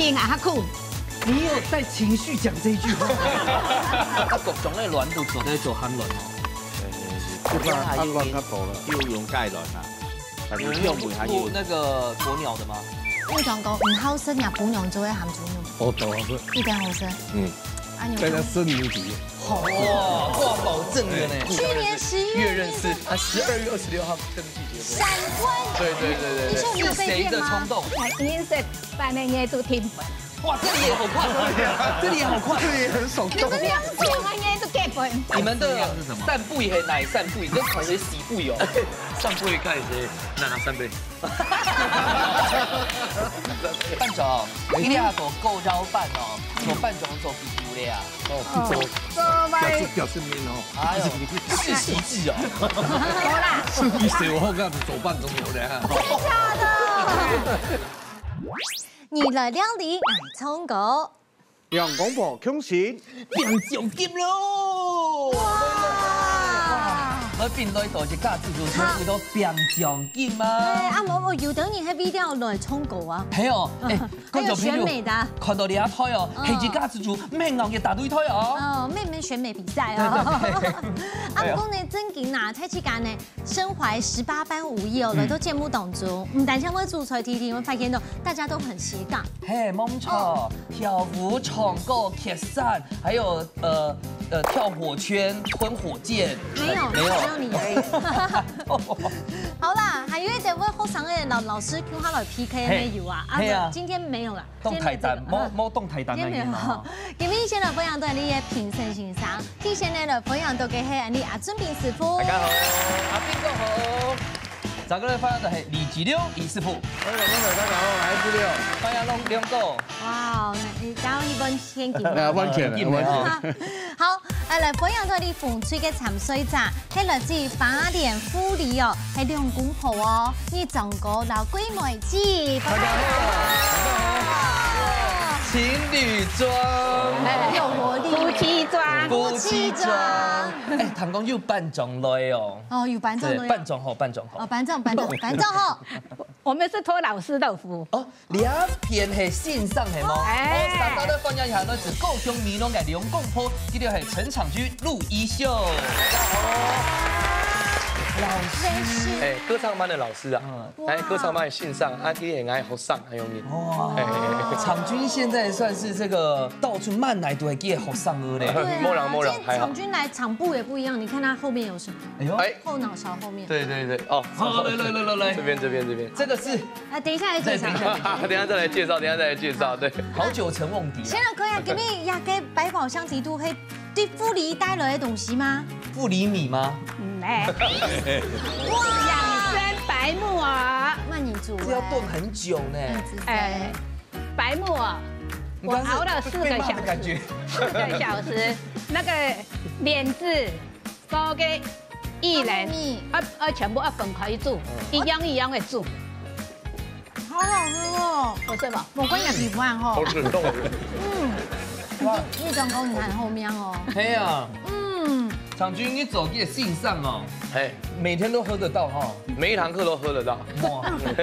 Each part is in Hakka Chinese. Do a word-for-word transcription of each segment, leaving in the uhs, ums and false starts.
硬啊，較苦。你有在情绪讲这一句话？啊，各种个卵都做得做烘卵哦。一般啊，卵較多了。有用雞卵啊，但是用不下去。那个鸵鳥的吗？你讲讲，你好生呀，鸵鳥就会含鸵鳥，哦，对啊，是，一定好生。嗯，啊，你有大家生牛皮。好，哇，挂保证的呢。去年十月越认识啊，十二月二十六号登记结婚。闪婚。对对对对对。你是有被骗吗？是谁的冲动？哎，你是办那些都听粉。哇，这里也好快，这里也好快，这里也很手动。你们两个人都给粉。你们的散步也很难散步，你这款是洗步哦。散步也开始，那那三杯。班长，你那个够交办哦，有班长做 video 了呀。哦，做，做咩？表示表示面哦。哎呦，世袭制哦。好啦。是比谁我后面做班长有的啊。真的假的？你来料理，来唱歌。 两公婆共醒。变奖金咯！哇！来，变来到一个自助餐，好。有到变奖金嘛。哎，啊，无，无，有的人还为了来唱歌啊。还有，哎，还有观众朋友，选美的啊。看到你阿胎哦，嗯。还是自助，没有也打对胎哦。哦，妹妹选美比赛哦。对，对，对。啊，不过呢，正经啊，蔡奇刚呢， 身怀十八般武艺哦，嗯。来到节目当中，毋單淨會煮菜，天天會發現到大家都很斜槓。嘿，冇錯，哦。跳舞、唱歌、蹶傘，還有，呃，呃，跳火圈、吞火箭。沒有，沒有。只有你而已。好啦，還有一點，我好想哎，老，老師，共下來P K个有啊，嘿，啊，嘿啊。今天沒有啦。 當大膽，今天沒有這個，無，無當大膽个人哦。今天沒有。今日先來分享到你个評審先生，首先呢，來分享到个係你阿俊斌師傅。大家好，阿斌哥好。再過來分享到係李吉六李師傅。大家好，大家好，我是吉六。歡迎兩，兩個。哇，你，你剛剛一般先給我。哎，完全，完全。好， 啊，來分享到你紅隊个參賽者，係來自花蓮富里哦，係兩公婆哦，你長哥摎桂妹姊，大家好，大家好。情侶裝。哎，有活力。夫妻裝。夫妻裝。哎，聽講有班長來哦。哦，有班長來哦。對，班長好，班長好。哦，班長，班長，班長好。我們是托老師的福。哦， 這片係線上係無？哎。哦，大家都歡迎一下，來自高雄美濃个兩公婆，佢兜係陳昶均、陸一秀。大家好。老師。哎，歌唱班的老師啊，嗯。哎，歌唱班的線上，啊，佢也愛學生，還有你。哇，哎。昶均現在算是這個到處漫來都係佢个學生了嘞。對啊，無啦，無啦，還好。昶均來場部也不一樣，你看他後面有什麼？哎呦。哎。後腦勺後面。對，對，對，哦。好，來，來，來，來，來。這邊，這邊，這邊。這個是 啊，等一下來介紹。對，等一下。等一下再來介紹，等一下再來介紹，對。好久成瓮底啊。先來看一下，今日這個百寶箱底肚係對富里帶來个東西嗎？富里米嗎？嗯，哎。哇！養生白木耳。慢慢煮欸。這要燉很久呢。嗯，哎，白木耳，我熬了四個小時。應該是被，被罵的感覺。四個小時，那個蓮子， 包个薏仁，啊，啊，全部要分開煮，嗯。一樣一樣个煮。好好吃哦。好吃無？無關係，喜歡吼。好吃，很好吃。嗯，哇。你，你長哥你很好命哦。係啊。嗯。昶均，你做這個線上哦，嘿。每天都喝得到哈。每一堂課都喝得到。哇。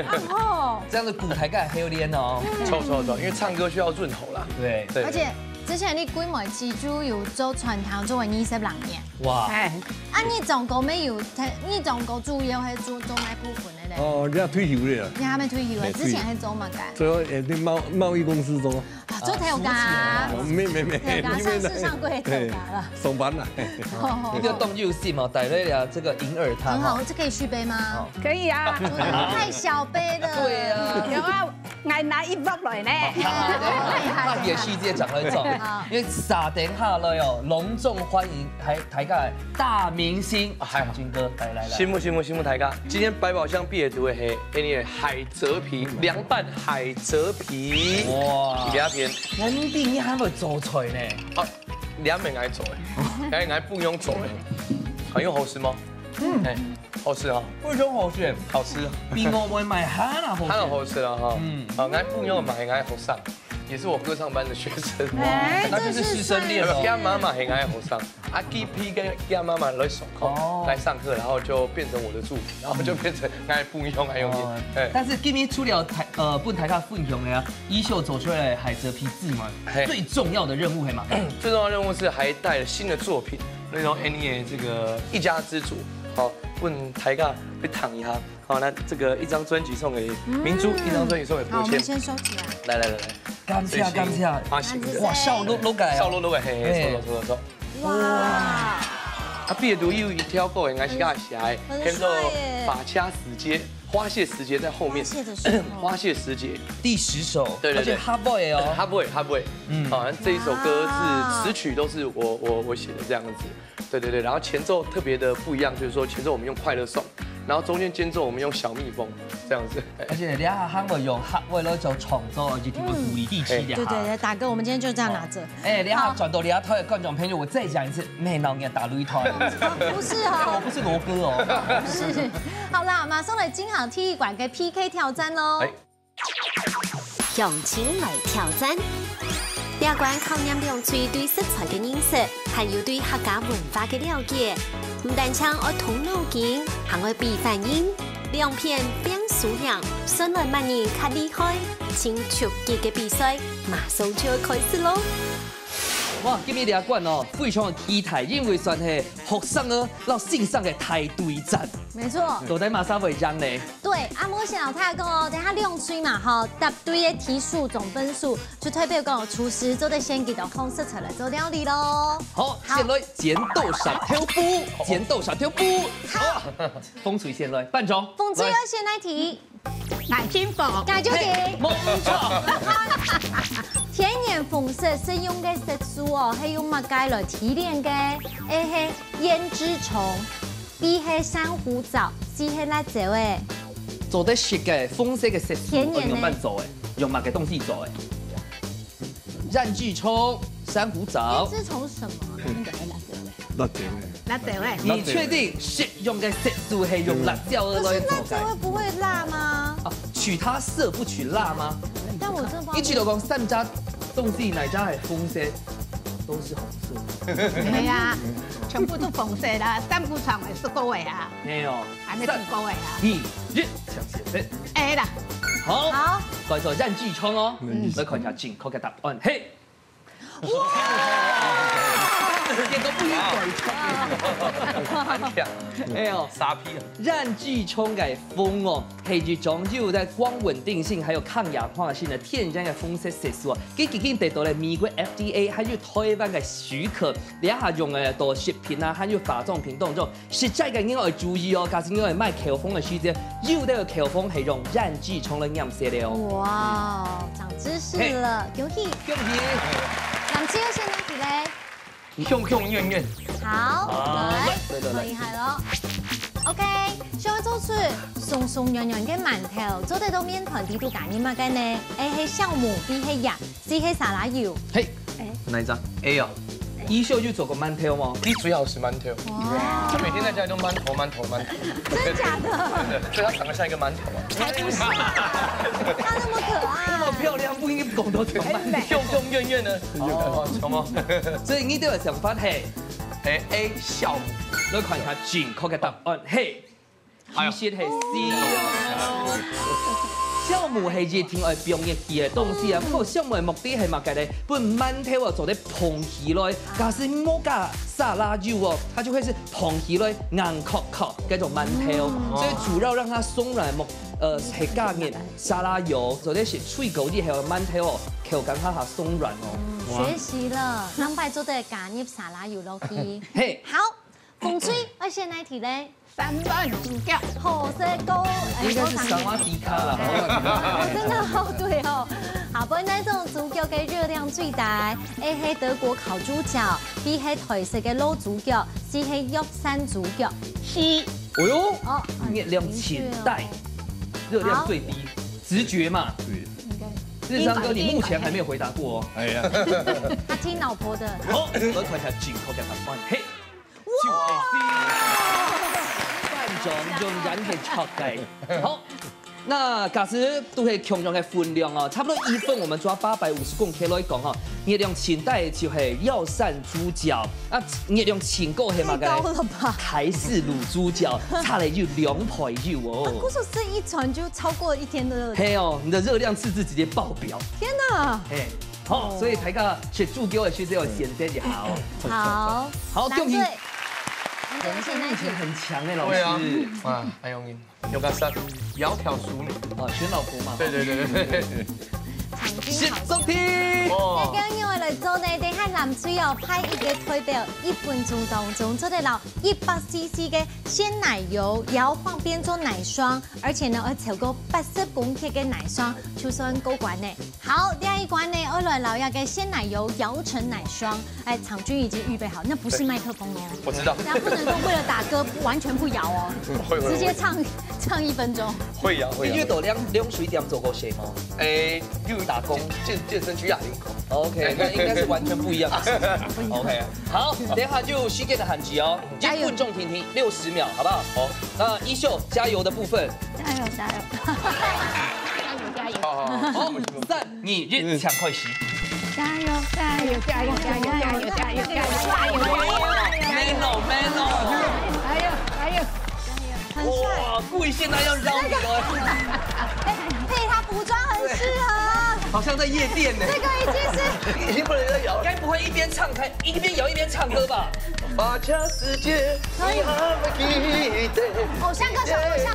很好。這樣子舞台感還有練哦。嗯。錯，錯，錯，因為唱歌需要潤喉啦。對。對。而且之前你桂妹姊就有做餐廳做了二十六年。 哇。哎。啊，你長哥乜有，你長哥主要係做，做哪部分个咧？哦，人家退休了啦。你還沒退休啊？哎，之前係做麼个？最後，哎，對貿，貿易公司做。啊，做頭家啊。哦，沒，沒，沒，頭家，因為呢，上市上櫃的頭家了。哎，上班了。哦。一個當有心哦，帶來了這個銀耳湯哦。很好，這可以續杯嗎？哦。可以啊。太小杯了。對啊。有啊， 𠊎拿一鑊來呢。好，好，好，好，好，好，世界講來做，好。因為三點下來哦，隆重歡迎大，大家的大明星，哎呀。昶均哥，來，來，來。辛苦，辛苦，辛苦大家。今天百寶箱必須愛煮个係，哎，你的海蜇皮，涼拌海蜇皮。哇。這片。肯定你還會做菜呢。啊，這毋係𠊎做个，這𠊎餔娘做个。啊，有好食無？嗯。哎。 好吃哦。非常好吃。好吃。比外面賣還要好吃。還要好吃了哈。嗯。啊，𠊎餔娘嘛，𠊎好食。也是我歌唱班的学生。哎，他就是师生恋哦。佢媽媽很愛學生，啊，佢陪佢媽媽來上課，哦。來上課，然後就變成我的助理，然後就變成𠊎分享个樣子。哦。哎。但是今日除了大，呃，分大家分享个啊，一秀走出來海蜇皮質嘛，嘿。最重要的任務係麼个？最重要的任務是還帶了新的作品，那時候Annie的這個一家之煮，好，分大家去聽一下。 好，那這個一張專輯送給明珠，嗯。一張專輯送給柏謙。好，我們先收起來。來，來，來，來。感謝，感謝。啊，謝謝。哇，笑到落來哦。笑到落來，嘿，嘿，嘿。收，收，收，收。哇。啊，畢業讀有一條歌，應該係佢寫个，嗯。很帥耶。叫做《發車時節》，花謝時節在後面。花謝的時候。花謝時節。第十首，對，對，對。而且較尾哦。較尾，較尾。嗯。啊，這一首歌是，哇。詞曲都是我，我，我寫的這樣子。 對，對，對，然後前奏特別的不一樣，就是說前奏我們用快樂頌，然後中間間奏我們用小蜜蜂，這樣子。而且這下還會用客話來做創作，而且挺有鼓勵士氣的哈。嗯。對，對，對，大哥，我們今天就這樣拿著。哎，這下轉到這台的觀眾朋友，我再講一次，沒有人打擂台。啊，不是哦。哎，我不是羅哥哦。不是。好啦，馬上來進行第一關个P K挑戰囉。哎。 鄉親來挑戰。這關考驗兩隊對食材个認識，還有對客家文化个了解。毋單淨愛動腦筋，還愛比反應，兩片拚輸贏，算來麼人較厲害。盡刺激个比賽，馬上就愛開始囉！哇，今日這關哦，非常个期待，因為算係學生仔摎先生个大對戰。沒錯。到底麼儕會贏呢？ 對，啊，無先摎大家講哦，等下兩隊嘛，吼，答對个題數總分數，就代表講廚師做得選幾多項食材來做料理囉。好，好。先來剪刀石頭布，剪刀石頭布。好。好，紅隊先來，班長。紅隊愛選哪題？來。眼鏡布。眼鏡布。嘿，無錯。天然紅色食用个色素哦，係用麼个來提煉个？A係胭脂蟲，B係珊瑚藻，C係辣椒欸。 做得食个紅色个色素，天然个。用麼个做个？用麼个東西做个？胭脂蟲、珊瑚藻。胭脂蟲是什麼啊？那個還辣椒味。辣椒味。辣椒味。你確定食用个色素係用辣椒仔來做个？可是辣椒味不會辣嗎？啊，取它色不取辣嗎？但我真的不知道。一直都講三隻東西，哪隻係紅色？都是紅色。對啊，全部都紅色啦，珊瑚蟲也是紅个啊。沒有。 還沒通過的啊。二、一，搶先生。A啦。好，好。來做胭脂蟲哦，嗯。來看一下正確个答案。嘿。哇！結果不一樣。哇。哎喲，沙皮啊。胭脂蟲个紅哦，係一種有帶光穩定性還有抗氧化性的天然个紅色色素啊。佢已經得到了美國F D A還有台灣个許可，這下用个到食品啊，還有化妝品當中。 食材个人愛注意哦，假使你愛買口紅个時節，有兜口紅係用胭脂蟲來染色个哦。哇，長知識了，嘿。恭喜！恭喜！藍隊愛選哪題咧？香香軟軟。好，好，來，來，來，來。好厲害囉。OK，想愛做出鬆鬆軟軟个饅頭，做得到麵團底肚加入麼个呢？A係酵母，B係鹽， C係沙拉油。嘿，哎。哪一張？A哦。一秀有做過饅頭嗎？佢最好食饅頭。哇。佢每天在家裡都饅頭、饅頭、饅頭。真的假的？真的，所以他長得像一個饅頭啊。才不是啊，他那麼可愛。那麼漂亮，不應該講到這個饅頭。很美。香香軟軟的。哦，好嗎？所以你對我想法係？哎，A，酵母。來看一下正確个答案，嘿。 其實係C哦。酵母係一定愛放入去个東西啊，嗯。不過酵母个目的係麼个呢？分饅頭啊做得膨起來，假使無加沙拉油哦，它就會是膨起來硬殼殼該種饅頭。嗯。所以主要讓它鬆軟目，呃，係加入沙拉油，做得係脆口啲，還有饅頭哦，口感較好鬆軟哦。嗯，哇。學習了，下擺做得加入沙拉油落去。嘿。好，紅隊愛選哪題咧？ 三碗豬腳。好食个，哎，應該是薩瓦迪卡啦，好食个。哦，真的哦，對哦。好，本來這種豬腳个熱量最大，A係德國烤豬腳，B係台式个滷豬腳，C係藥膳豬腳。C。哎喲，哦，熱量盡大，很明確哦。熱量最低，好。直覺嘛。對。應該。日常哥，你目前還沒有回答過哦。哎呀。他聽老婆的。好，我看一下正確个答案。嘿。 就係C。班長用眼睛戳个。好，那假使都係共樣个分量哦，差不多一份，我們抓八百五十公克來講哈，熱量盡低就係藥膳豬腳，啊，熱量盡高係麼个？太高了吧？台式滷豬腳，差了有兩倍有哦。啊，可是這一餐就超過一天的熱量。係哦，你的熱量赤字直接爆表。天哪！係，好，哦。所以大家食豬腳个時節要選擇一下哦。好，好，恭喜！藍隊，藍隊先來請。很強欸，老師。對啊，哇，還有你。 有个啥？窈窕淑女。哦，選老婆嘛。對對對對對。場均好勝。十題。哦。該仰般來做呢？等下藍隊哦，派一个代表，一分鐘當中做得摎一百C C个鮮奶油搖晃變做奶霜，而且呢，愛超過八十公克个奶霜，就算過關呢。好，第一關呢，愛來摎這个鮮奶油搖成奶霜。 哎，場均已經預備好，那不是麥克風哦。我知道。大家不能夠為了打歌完全不搖哦，會，會，直接唱，唱一分鐘。會搖，會搖。你有到涼，涼水店做過事嗎？哎，有打工，健，健身區啊。OK，那應該是完全不一樣的事情。OK，好，等一下就時間个限制哦，加油。一分鐘定定，六十秒，好不好？好。那一秀加油的部分。加油，加油。加油，加油。好，好，好。好，三、二、一，請開始。加油，加油，加油，加油，加油，加油，加油，加油，加油，加油！Man哦，man哦！加油，加油！很帥。哇，故意現在要邀你哦。哎，配他服裝很適合。好像在夜店呢。這個已經是已經不能再搖了。該不會一邊唱開，一邊搖一邊唱歌吧？把這世界可以。你還會記得。偶像歌手，偶像。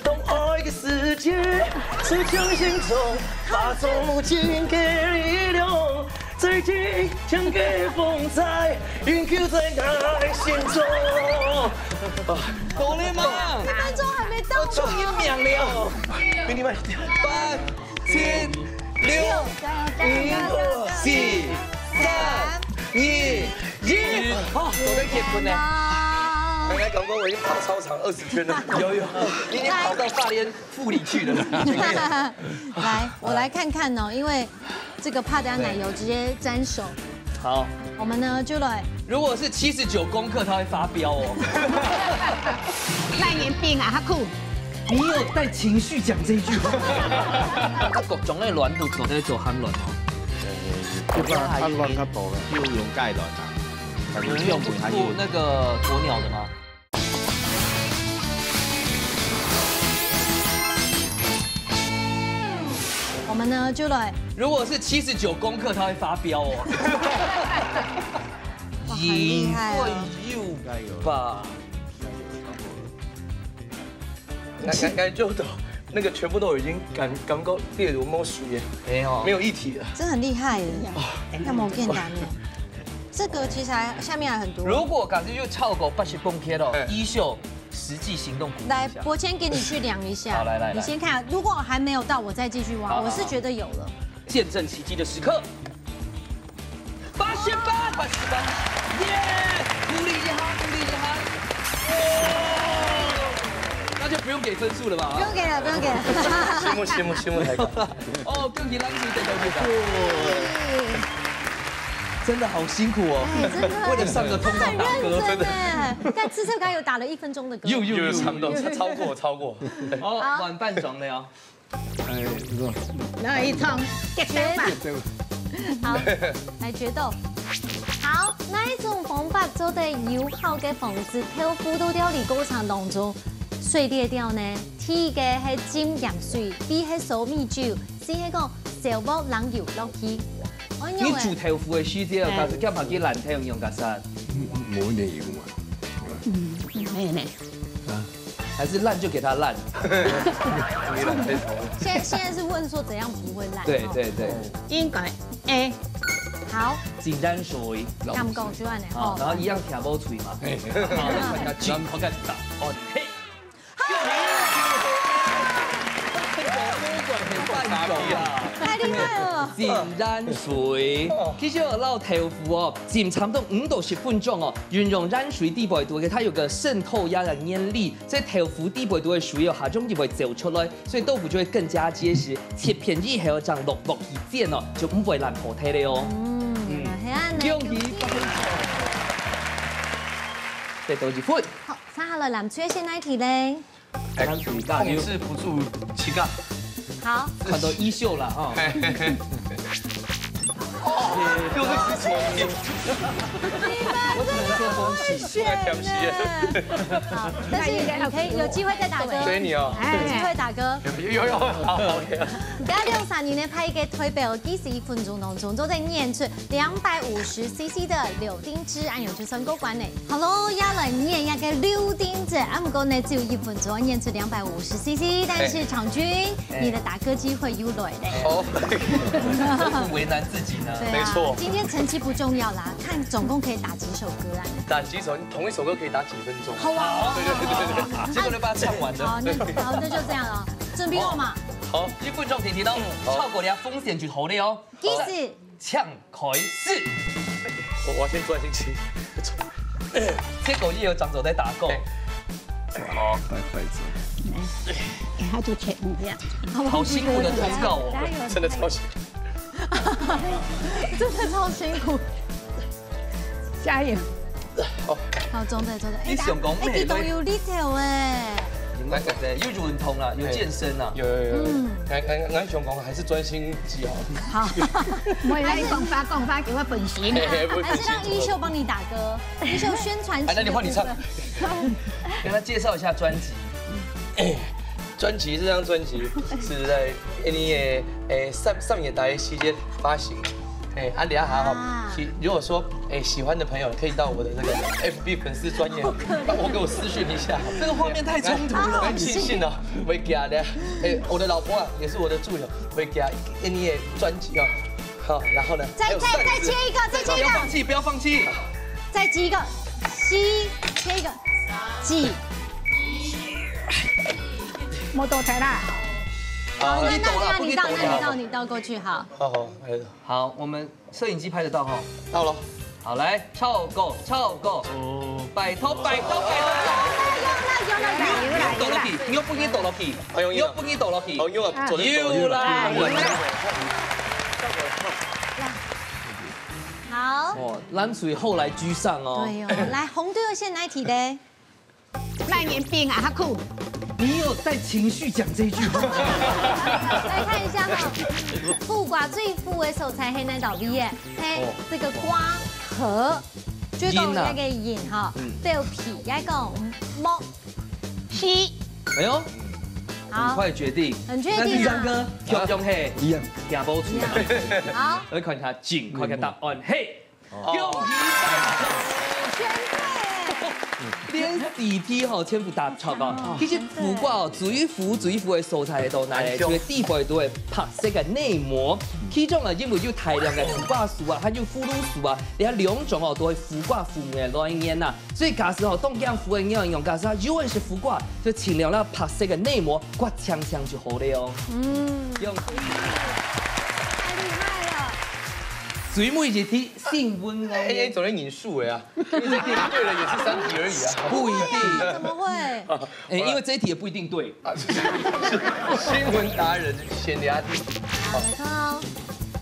當愛个世界，是將心中發出無盡个力量，最堅強个風采，永久在𠊎心中。啊，夠了嗎？一分鐘還沒到呢。我終於明了。比你慢一點。八、七、六、五、四、三、二、一。好，做得結婚呢。剛剛感覺我已經跑操場二十圈了。有，有，你已經跑到大連富里去了。來，我來看看哦，因為這個怕等下奶油直接沾手。好。我們呢，就來。如果是七十九公克，它會發飆哦。爛眼病啊，他酷。你有帶情緒講這一句話？啊，各種的卵都做得做頇卵哦。一般頇卵較多咧，就用雞卵啊，用用那個鴕鳥的嗎？我們呢，就來。如果是七十九公克，它會發飆哦。哇，很厲害哦。應該有吧？應該有吧？那應該就都那個全部都已經感感覺例如沒有水耶，沒有，沒有液體了。真的很厲害耶，那麼簡單耶。這個其實還下面還很多。如果假設就超過八十公克了，哎。一秀實際行動鼓勵一下。來，伯謙給你去量一下。好，來，來，來。你先看，如果還沒有到，我再繼續挖。好，好，好。我是覺得有了。見證奇蹟的時刻。八十八，八十八，耶！鼓勵一下，鼓勵一下。哇！那就不用給分數了吧？不用給了，不用給了。羨慕，羨慕，羨慕，來個。哦，恭喜藍隊得到這個。真的好辛苦哦，哎，真的。為了上個通告打歌，很認真哎。但吃這個有打了一分鐘的歌。又，又，又，又，差不多，超過，超過。哦，好。換班長了哦。哎，不錯。那一唱，結束吧。好，來決鬥。好，哪一種方法做得有效个防止豆腐在調理過程當中碎裂掉呢？第一个係浸鹽水，B係燒米酒，C係講燒鑊冷油落去。你煮豆腐个時節，哎。假使叫佢去爛豆用个啥？無你用啊。嗯，沒有呢。啊？還是爛就給它爛？現在，現在是問說怎樣不會爛，對，哈。對，對。應該，A。好。浸鹽水。感覺就恁樣，好，吼。然後一樣聽無喙嘛。嘿，嘿。好，那大家請看看答案。嘿。 太厲害了！浸鹽水，其實哦，摎豆腐哦，浸差不多五到十分鐘哦，運用鹽水底背肚个，它有個滲透壓的原理，所以豆腐底背肚个水哦，下種就會走出來，所以豆腐就會更加結實。切片以後，這樣落落去煎哦，就毋會爛泡忒了哦。嗯，原來係恁樣。恭喜發財！得到一分。好，接下來藍隊先來提咧。哎，控制不住自家。好，看到衣袖了哈。嘿嘿嘿。哦，又是聪明。我只能说恭喜。太甜心了。好，但是你可以有机会再打歌。追你哦。有机会打歌。有有有，好，OK。今日兩儕人呢，派一個代表，其實一分鐘當中，都在念出兩百五十 C C 的柳丁汁，恁樣就算過關了。好咯，也來念一個柳丁汁，啊，毋過呢，只有一分鐘，念出兩百五十 C C，但是昶均，你的打歌機會又來了。哦，為難自己呢。對啊，没错。今天成績不重要啦，看總共可以打幾首歌啊。打幾首，同一首歌可以打幾分鐘。好啊。对对对对对，结果就把它唱完了。好，那好，那就这样了，准备好吗？好，一分钟定定哦，好。超過了風險就好了哦。意思。 請開始。我我先專心聽。這个也有長者在打歌。好，快快走。哎，他就切，嗯，这样。好辛苦的通告哦。加油，真的超辛苦。真的超辛苦。加油。好，好，中的中的。哎，你想讲哎，激动有力头哎。有运动啦，有健身啦。有有有有。嗯。俺俺俺想讲还是专心记好。好。我也来讲吧，讲吧，给我本心啊。还是让一秀帮你打歌，一秀宣传。哎，那你换你唱。跟他介绍一下专辑。专辑这张专辑是在今年的诶三三月底的时间发行。哎，啊，等一下哈，啊。喜如果说哎喜欢的朋友可以到我的那个 F B 粉丝专页，帮我给我私讯一下。这个画面太冲突了。我很庆幸哦，我会给他的。哎，我的老婆啊，也是我的助友，我会给他今年的专辑啊。好，然后呢？再再再切一个，再切一个。不要放弃，不要放弃。再切一个，C，切一个，G。没多少啦。好，那那你倒，那你倒，你倒过去好。好好，哎。好，我们 摄影机拍得到哈。到了。好，来，超过，超过。哦。拜托，拜托，拜托。有啦，有啦，有啦，有啦，有啦。你又不给倒落去，哎呦，你又不给倒落去。哦，用了，做得有啦，有啦。好。哇，蓝水后来居上哦。对哦，来，红队要先来提的。 卖年饼啊，哈酷。你有带情绪讲这一句话？来看一下哈，苦瓜最苦的所在係哪位耶？係這个瓜殼，就講該个仁哈，表皮，也講膜。C。哎呦，好，很快决定。很确定啊。那第三个，雄雄係一样，聽不出。好，来看一下正确个答案，嘿。 恭喜！全对。連四題吼，全部答錯哦。其實苦瓜哦，最苦最苦个所在係到哪呢？就係底背肚个白色个內膜。其中啊，因為有大量个苦瓜素啊，還有葫蘆素啊，這兩種哦，都係苦瓜負面个來源呐。所以假使吼，當驚苦个人用，假使有人食苦瓜，就盡量讓白色个內膜刮淨淨就好了哦。嗯。用。太厲害了。最尾一題， 新聞哦。哎，哎，總能引述的啊，因為這題對了也是三題而已啊。不一定。怎麼會？哎，因為這一題也不一定對。啊，是，是，新聞達人選題。好，來看哦。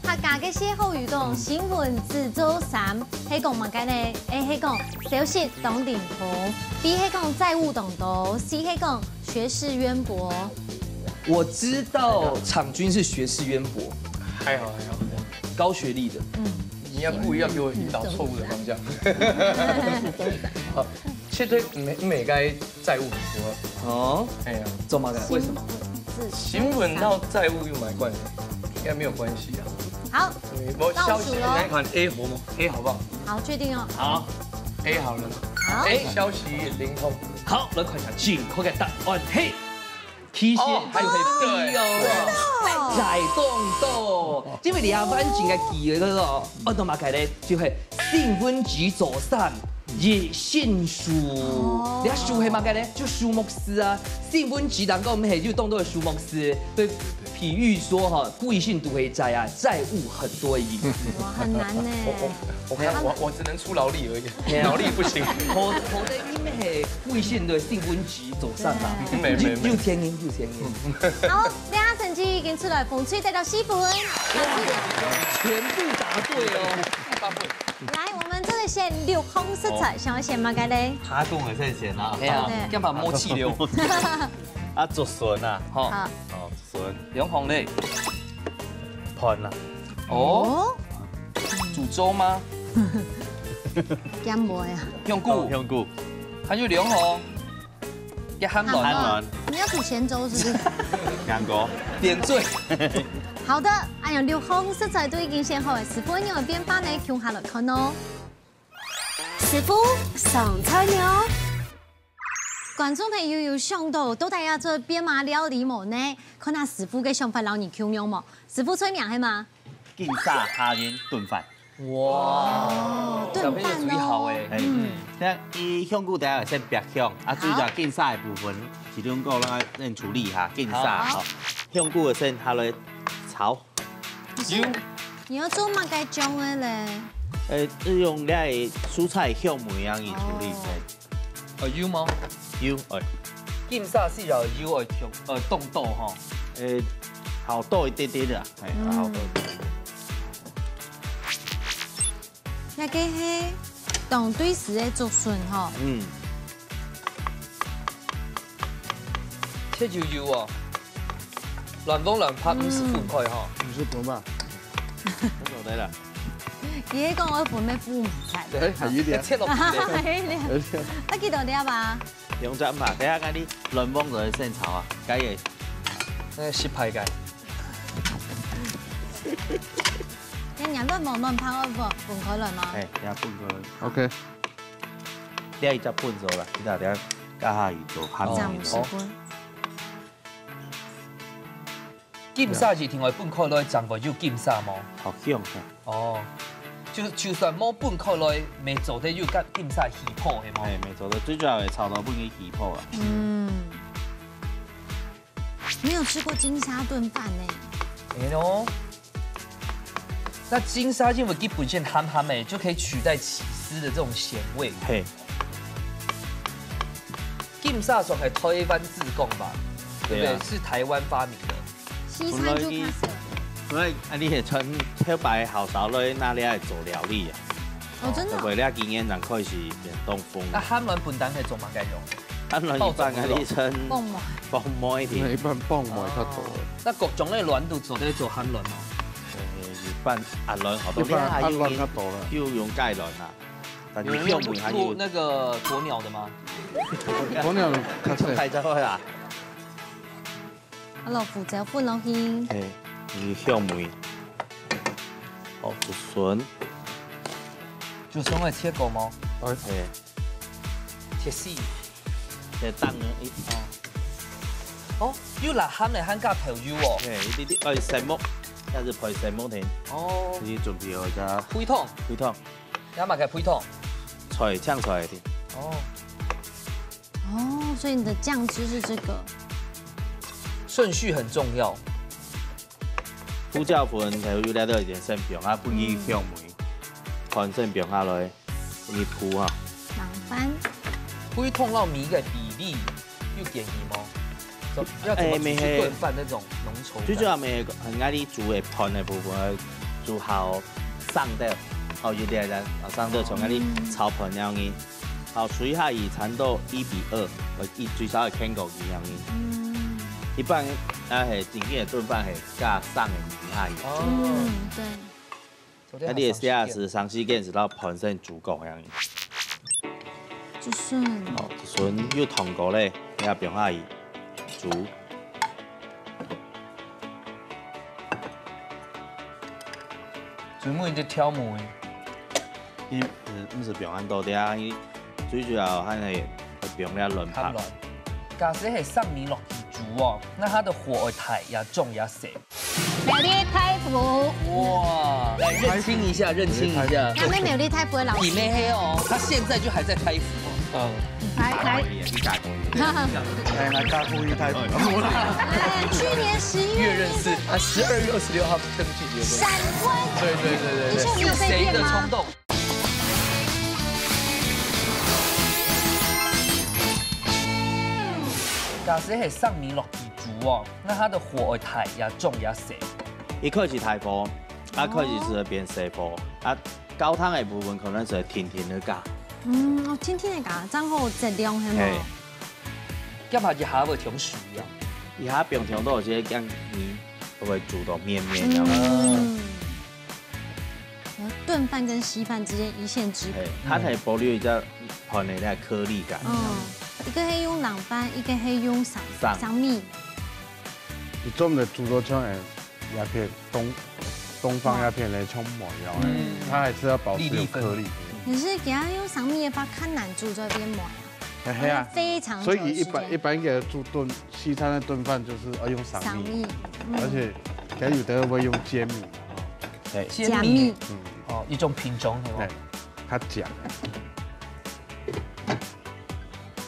客家个歇後語講，新聞只做三，係講麼个呢？A係講消息當靈通，B係講債務當多，C係講學識淵博。我知道昶均是學識淵博。還好，還好，還好。高學歷的。嗯。 你要故意要給我引導錯誤的方向。啊，絕對毋係，毋係該債務很多。哦，哎呀，做麼个？為什麼？新聞到債務有麼个關係？應該沒有關係啊。好，對，我消息，倒數咯。來看A好嗎？A好不好？好，確定哦。好，A好了。好。A消息靈通。好，來看一下正確个答案，嘿。 其實就係B哦，哦，真的哦。債當多，因為這完整个句仔哦，安到麼个呢？就係新聞只做三，一生樹。哦。這樹係麼个呢？就樹木師啊。新聞只當中毋係有當多个樹木師，對，譬喻說哈，歸生都係債啊，債務很多矣。哇，很難呢。我我我看我我只能出勞力而已，腦力不行。好好的，因為係歸生的新聞只 做三啦。對。沒，沒，沒。有，有天音，有天音。好，這下成績已經出來，紅隊得到四分，藍隊得到全部答對哦。來，我們這個選六項食材，想要選麼个嘞？他跟我在選啊。哎呀，對。幹嘛默契流？啊，竹筍啊，吼，好。哦，筍，兩項咧，飯啊，哦，哦，煮粥嗎？鹹味啊。香菇，哦，香菇，還有兩項，一个鹹卵，鹹卵，你要煮鹹粥是不是？兩个，點綴。好的，哎呀，六項食材都已經選好了，師傅，你有變化呢，共下來看哦。師傅上菜了。 觀眾朋友有想到，到底愛做編碼料理無呢？看下師傅个想法摎你共樣無？師傅菜名係麼？金沙蝦仁燉飯。哇，哦，燉飯哦。小朋友注意好欸。欸，嗯。這樣伊香菇等下先煏香，啊，好。主要金沙个部分，其中个咱先處理一下金沙，好。吼。香菇个先下來炒。油。你要做麼个醬个咧？呃，係用這个蔬菜香味樣去處理，哦。嘿。 哦，油無？油，哎。金沙係要油愛重，呃，當多吼。誒，好多一點點的，哎，嗯。好多一點點。這个係當對時个竹筍吼。嗯。切幼幼哦，卵黃卵白，毋使分開吼。毋使分嘛。分開來啦。 佢係講愛分咩分毋出。對，還有一點。切落去咧。還有一點。啊，幾多粒啊？兩隻嘛，等下𠊎你卵黃就愛先炒啊，該个。那失敗个。你兩卵黃卵白愛分，分開來嗎？哎，等下分開來。OK。等下一隻分手了，你等下加下去做，還有一隻。這樣子分。 金沙一定愛分開來，正會有金沙無？好香啊。哦，就，就算無分開來，乜做得有金，金沙氣泡，係無？哎，乜做得，最主要係炒到分佢氣泡啊。嗯。沒有吃過金沙燉飯呢。哎喲，那金沙因為佢本身鹹鹹的，就可以取代起司的這種鹹味。嘿。 金沙算係台灣之光吧，對不對？對啊。是台灣發明的。西餐就開始了。本來，本來啊，你係從頭擺好少來那裡來做料理啊？哦，真的哦。對不對？你今年正開始變東風。那鹹卵本身係做麼个用？鹹卵一般啊，你稱爆米花。爆米花一定。那一般爆米花較多。哦。那各種的卵都做得做鹹卵嗎？呃，一般鴨卵好多，一般鴨卵較多了。你還有，有用雞卵啊。 但是香味還有。有那個鴕鳥的嗎？鴕鳥較細。開始會啦。啊，老虎仔，分落去。嘿，有香味。哦，竹筍。竹筍愛切過嗎？哎。嘿。切絲。切丁啊，一，哦。哦，有落鹹个，還加豆油哦。嘿，一滴滴，哎，細目，這係配細目添。哦。你準備好隻。肥湯。肥湯。 也麼个配湯？菜，青菜个。哦。哦，所以你的醬汁是這個。順序很重要。胡椒粉還有這兜一點先放啊，分佢香味。嗯。看先放下來，分佢鋪哈。麻煩。配湯摎米个比例有建議無？怎，要怎麼去哎，沒有。燉飯那種濃稠感？最主要乜係，很愛你煮个飯个部分，煮好生个，哦，有點人，啊，生个從該裡炒飯樣个，好，水下去差不多一比二，呃，一，最少愛牽過去樣个。嗯。一般，啊，係，正經个燉飯係加生个米下去。哦。嗯，對。 該你个蝦仁係生時間係到飯先煮過樣。竹筍。哦，竹筍有燙過咧，你也放下去煮。竹筍就挑木。你，呃，毋使放恁多，等下你最主要還係放這卵白。較卵。假使係生米落去煮哦，那它的火會大也中也細。 苗栗大湖。哇，來認親一下，認親一下。他們苗栗大湖个老師。你妹黑哦，他現在就還在大湖哦。嗯。來，來。哎，來大湖一大湖。哎，去年十一月月認識，啊，十二月二十六號登記結婚。閃婚。對，對，對，對，對。你說你有被騙嗎？是誰的衝動？假使係生米落去煮哦，那它的火會大也中也細。一開始大火，啊，開始係變細火，啊，高湯个部分可能係定定个加。嗯，哦，定定个加，正好有質量，係無？嘿。夾下一下會忒水啊。一下放忒多，這个麵會煮到綿綿了。嗯。然後燉飯跟稀飯之間一線之隔。嘿，它可以保留一下飯的那個顆粒感。嗯，一個係用冷飯，一個係用生，生。生米。你做毋得煮到像，欸，鴉片，東，東方鴉片个像糜一樣，欸，嗯。它還是要保持有顆粒。粒粒分明。可是給它用生米的話，較難煮到變糜啊。 哎，係啊，非常久的時間。所以一般，一般个煮燉，西餐个燉飯就是要用生米，生米，嗯。而且還有的會用秸米嘛，哦。對。秸米。秸米。嗯。哦，一種品種，係無？對，較強。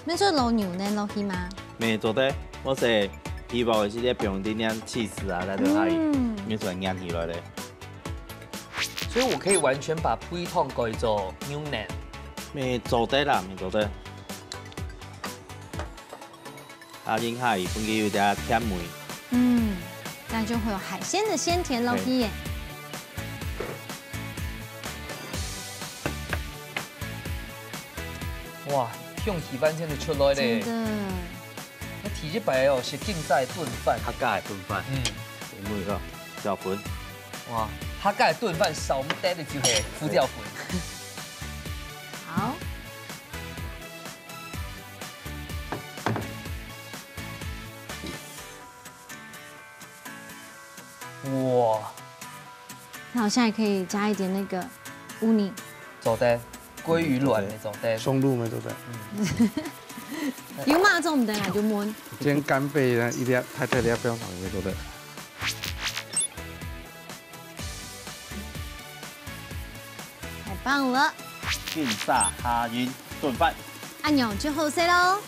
你做摎牛奶落去嗎？無做得，𠊎係希望係在放點點cheese啊，在裡下，嗯。你做得捏起來咧。所以我可以完全把配湯改做牛奶。無做得啦，無做得。 啊，應該分佢有點甜味。嗯，這樣就會有海鮮的鮮甜咯，對。哇，香氣完全就出來咧。真的。該第一擺哦，係金沙燉飯。客家个燉飯。嗯。有無有？小粉。哇，客家个燉飯少毋得个就係胡椒粉。好。 哇。那我現在可以加一點那個烏泥。做得，鮭魚卵也做得。松露乜做得。嗯。有嘛做毋得啊，就燜。今天干貝呢，一定要，太太一定要放上去，對不對？ 太棒了。金沙蝦仁燉飯。恁樣就好勢咯。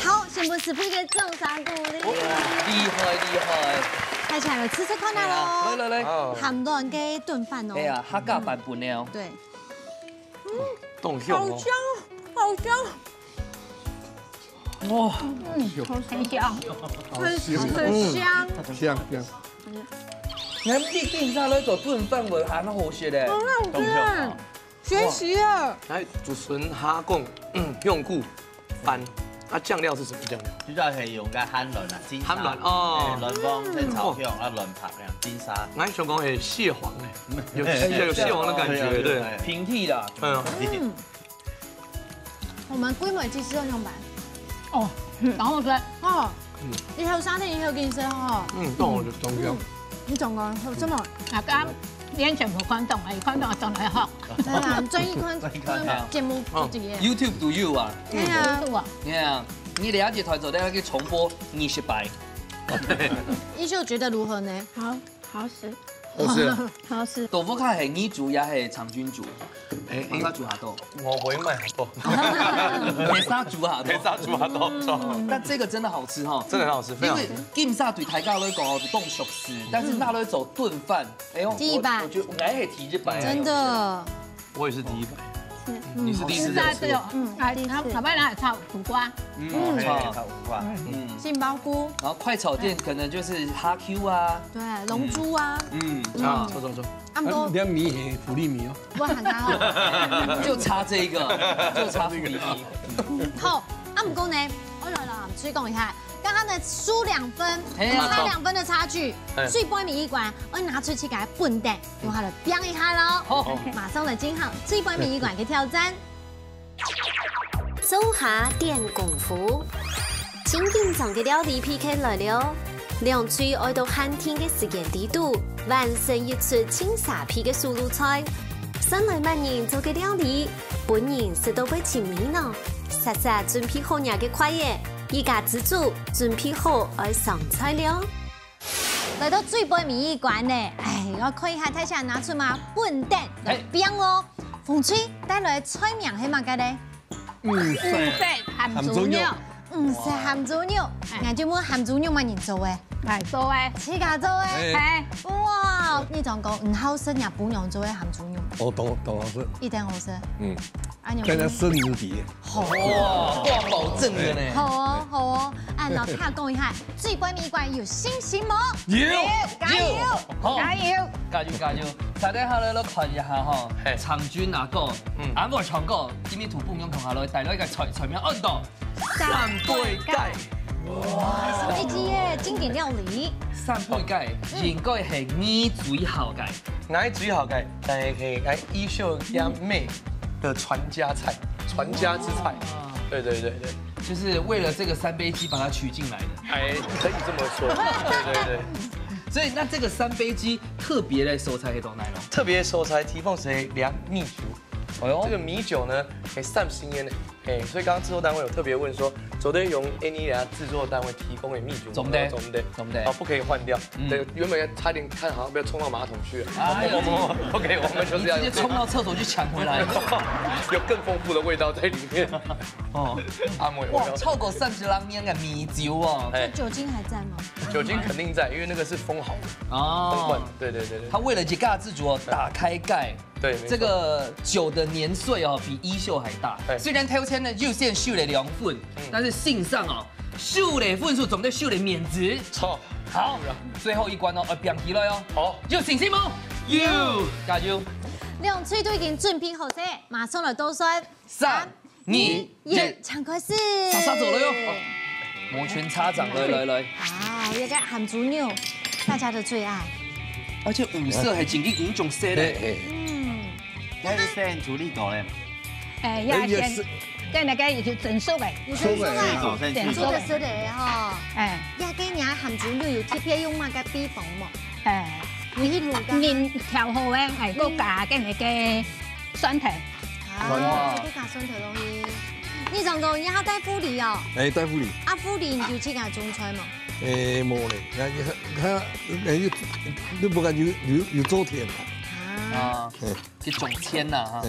好，先分師傅一個掌聲鼓勵。哦，厲害，厲害。大家來試試看啊咯。來，來，來。鹹卵个燉飯哦。哎呀，客家版本的哦。對。凍香哦。好香，好香。哇。嗯，很香。很，很香。香，香。你們一定下來做燉飯會很好食的。很好吃。凍香啊。 學習了。哎，竹筍蝦公，嗯，香菇飯，啊，醬料是什麼醬料？主要係用个鹹卵啊，金沙。鹹卵哦。哎，卵黃，嗯。再炒香，啊，卵白，這樣，金沙。我還想講係蟹黃呢，有，有蟹黃的感覺，對。平替的。嗯。嗯。我們規模其實很像吧？哦，嗯。然後呢？哦，嗯。以後夏天以後給你吃哦。嗯，當好就當香。嗯。 你講講，有什麼？啊，剛剛連全部看懂了，看懂了，懂了哈。對啊，你轉一看，轉一看哈。節目自己耶。YouTube都有啊。對啊。YouTube啊。對啊，你了解團組，大家可以重播二十擺。一秀覺得如何呢？好，好食。好食。好食。豆腐乳係你煮也係長君煮？哎，應該煮較多。 我會買好多。沒殺煮啊，沒殺煮啊，多。嗯。但這個真的好吃哈。真的很好吃，非常好吃。因為金沙對大家來講哦，當熟悉，但是拿來做燉飯，哎呦，第一擺。我，我覺得我還係第一擺。真的。我也是第一擺。是。你是第一次認識？金沙這個，嗯，哎，第一次。然後老闆娘也炒苦瓜。嗯，嗯。哎，炒苦瓜，嗯。杏鮑菇。然後快炒店可能就是哈Q啊。對，龍珠啊。嗯。嗯。啊，錯，錯，錯。啊，毋過啊，你要米係福利米哦。 我還較好。就差這一個，就差福利米。好，啊，毋過呢，我來摎水講一下，剛剛呢輸兩分，嘿啊。差兩分的差距，嘿。最尾尾一關，我拿出去給它分擔，用它來拚一下咯。好。馬上來進行最尾尾一關的挑戰。 灶下展功夫。盡緊張个料理P K來了！兩隊愛到限定个時間裡肚，完成一出盡沙鼻个手路菜。算來麼人做个料理，分人食到會尋味呢？煞煞準備好若个筷仔，一家之煮準備好愛上菜了。 來到最尾尾一關呢，哎，愛看一下大家拿出麼分擔來拚哦。紅隊帶來个菜名係麼个呢？五色鹹豬肉。五色鹹豬肉，哎。𠊎就問鹹豬肉麼人做个？𠊎做个。自家做个？哎。哎。哇，你講講，你好食若餔娘做个鹹豬肉無？哦，當當好食，一定好食。嗯，啊，你有跟人生無敵。好，哇，掛保證的呢。好哦，好哦。啊，老師講一下，最關尾關有信心無？有，加油，有，好，加油，加油，加油！大家好，來看一下哈，嘿，長軍阿哥，嗯，阿哥唱歌，今日同餔娘共下來，帶來一個菜，菜名安到三杯雞。哇，三杯雞耶，經典料理。三杯雞應該係你最好个。 𠊎最好个，但係𠊎一秀阿姆个傳家菜，傳家之菜。對對對對，就是為了這個三杯雞把它取進來的。哎，可以這麼說。對對對，所以那這個三杯雞特別的所在係到哪咯？特別所在地方係這米酒。哎喲，這個米酒呢，係三十年的。 哎，所以剛剛製作單位有特別問說，昨天用 Annie 製作單位提供的米酒，做毋得，做毋得，做毋得，哦，不可以換掉。對，原本差點看好要沖到馬桶去了。哎喲，我們不可以，我們就是要用這個，你直接沖到廁所去搶回來，有更豐富的味道在裡面。哦，阿妹，哇，超過三十六年的米酒哦，哎，酒精還在嗎？酒精肯定在，因為那個是封好的，哦，封罐，對對對對，他為了自家製作打開蓋。 對，沒錯，這個酒的年歲哦，比一秀還大。對，雖然頭前呢，一秀先輸了兩分，但是先生哦，輸了分數，總得輸了面子。好，好，最後一關哦，呃，表題了喲。好，有信心無？有，加油！兩隊都已經準備好勢，馬上來倒算。三、二、一，請開始。煞煞走了喲。摩拳擦掌，來來來。啊，這個鹹豬肉，大家的最愛。而且五色還真个五種色嘞。嗯，該係先處理過嘞。哎，要先，跟那個已經蒸熟个，蒸熟个，蒸熟个色个哈。哎，這個你鹹豬肉有特別用麼个配方無？哎，有一滷个，調好个，哎，過加跟那個蒜頭。 啊，哇，這個加蒜頭容易。你講講，你還帶狐狸哦？哎，帶狐狸。啊，狐狸你有去佢種菜無？哎，無咧，佢佢佢，哎，你不敢有有有做田啊？啊，啊，去種田啦哈。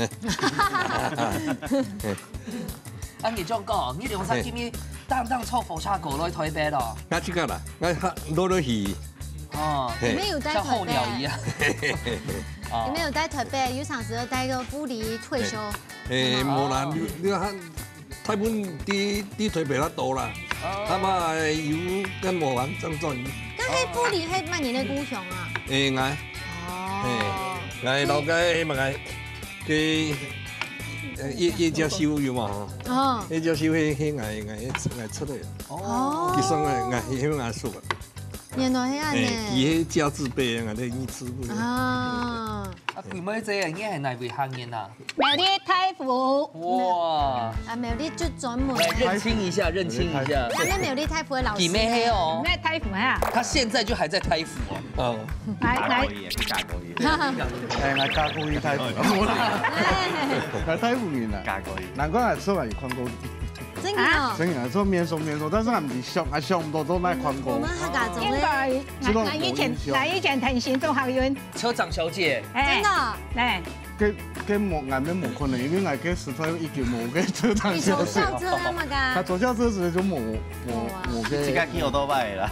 啊，你這樣講，你兩儕今日當當坐火車過來台北咯？那這個啦，那哈，落落去。哦，你們有帶台北？像候鳥一樣。 你們有帶台北，有常時有帶個狐狸退休。哎，無啦，你你看，大部分在在台北較多啦，他們有跟我玩正轉。該係狐狸係麼人个故鄉啊？哎，𠊎，哦，哎，𠊎老家係麼个，該，呃，葉葉家修有嘛吼？哦，葉家修係係𠊎𠊎𠊎出來，哦，其實𠊎𠊎係𠊎叔啊。 原來係恁呢。哎，佢係家字輩啊，𠊎這二字輩。啊。啊，鬼妹姐，你係哪位客人啊？苗栗大湖。哇！啊，苗栗就專門。來認親一下，認親一下。咱們苗栗大湖个老師。姐妹黑哦。那大湖啊。她現在就還在大湖哦。哦。來來。哎，來加過一大湖。哎，來大湖人啊。加過一。難怪俺出來有看過。 真个哦。真个，做面熟面熟，但是俺毋想，還想毋到做那看過。我們客家做个。應該，這種那以前，無印象。那以前很行動客運。車長小姐。哎，真的哦。哎，該該無，俺們無可能，因為俺該時代已經無該車長小姐。你坐校車那麼个？他坐校車時就無無無該。自家騎奧多拜啦。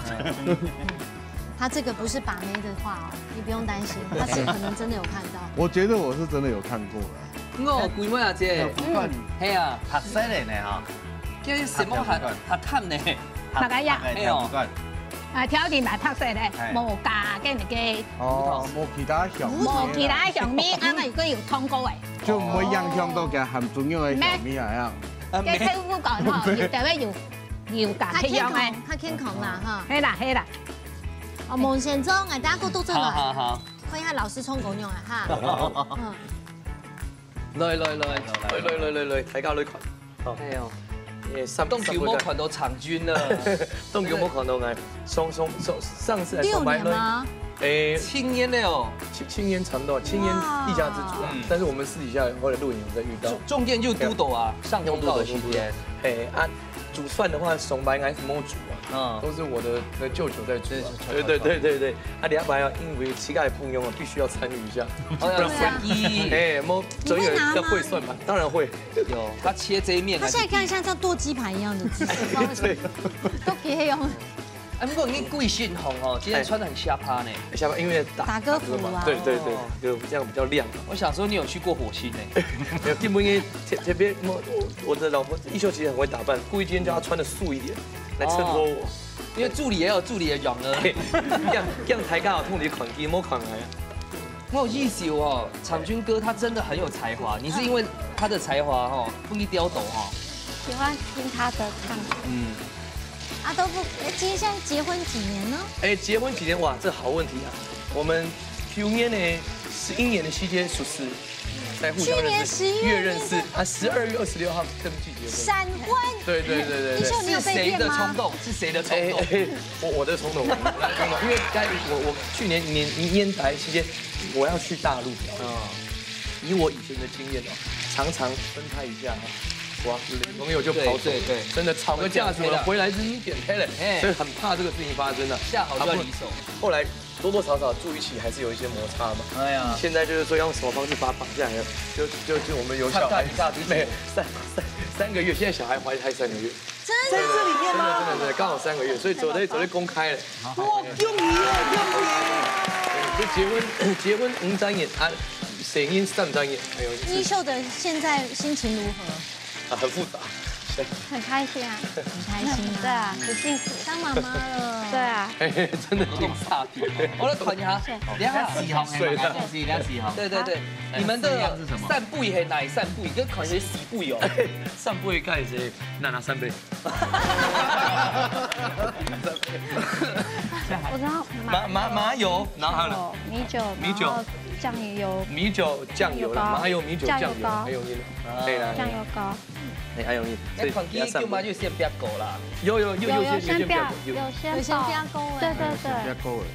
他這個不是把妹的話哦，你不用擔心，他是可能真的有看到。我覺得我是真的有看過了。 哦，鬼妹阿姐，嗯，係啊，白色个呢哈，叫什麼黑黑炭呢？白个呀，係哦，啊，條件蠻白色个，無加个那個。哦，無其他香味。無其他香味，啊，那個有通過个。就毋會影響到佢鹹豬肉个香味啊，呀。該豆腐乾吼，有特別有有加一樣个，較健康啦哈。係啦係啦，哦，無先做，俺等下過多做來。好好好。 看一下老師衝狗用啊哈。嗯，來來來來來來來來，大家來看。哦，哎喲，也上當久無看到長軍了，當久無看到𠊎。上上上上次來上班呢，六年嗎？哎，七年了哦，七七年差不多，七年一家之煮啊。但是我們私底下後來錄影有再遇到，中中間就堵到啊，上通告的期間。哎啊，煮飯的話，上班還是沒有煮啊。 嗯，都是我的那舅舅在煮啊。对对对对对，啊，禮拜啊，因為其他的朋友啊，必須要參與一下，不然會，哎，莫總有人在會算盤，當然會。有，他切這一面，他現在看像像剁雞排一樣的姿勢，對，都可以用。哎，不过你贵姓红哦，今天穿得很下趴呢。下趴，因为打打歌服啊。打歌嘛，对对对，就这样比较亮。我想说你有去过火星呢。没有，并不因为特特别，我我我的老婆一秀其实很会打扮，故意今天叫她穿得素一点，来衬托我。哦，因为助理也有助理的样儿。这样这样才刚好同你款，你莫款来啊。我有意思哦，场君哥他真的很有才华，你是因为他的才华哦，不你刁斗哦。喜欢听他的唱。嗯。啊，都不，哎，今天现在结婚几年呢？哎，结婚几年？哇，这好问题啊！我们九年呢，十一年的时间熟识，在互相认识，去年十一月月认识，啊，十二月二十六号登记结婚。闪婚。对对对对对。一秀，你有被骗吗？是谁的冲动？是谁的冲动？哎哎，我我的冲动，我的冲动，因为在我我去年年年底期间，我要去大陆，嗯，以我以前的经验哦，常常分开一下哈，哇，女朋友就跑走了，对对对，真的吵个架什么，回来是你点开了，哎，所以很怕这个事情发生的。下好就要离手。后来多多少少住一起还是有一些摩擦嘛。哎呀，现在就是说用什么方式把他绑架，就就就我们有小孩，没三三三个月，现在小孩怀胎三个月。真的？在这里面吗？真的真的真的，刚好三个月，所以昨天昨天公开了。哇，恭喜啊，恭喜！这结婚结婚五张眼啊，谁因三张眼？哎呦，一秀的现在心情如何？啊，很复杂。很开心啊。很开心啊。对啊，很幸福。当妈妈了。对啊。真的挺差的。我来看一下，等一下洗好，水的。等一下洗好。对对对，你们的散步也很难散步，跟看谁洗步哦。散步也看谁，那那三杯。我知道麻麻麻油，然后呢？哦，米酒，米酒，然后酱油，米酒酱油啦，麻油米酒酱油，还有呢，可以啦，酱油膏。哎，还有呢，所以看第一就嘛就先不要狗啦。有有有有有先不要，有先不要狗，对对对，不要狗了。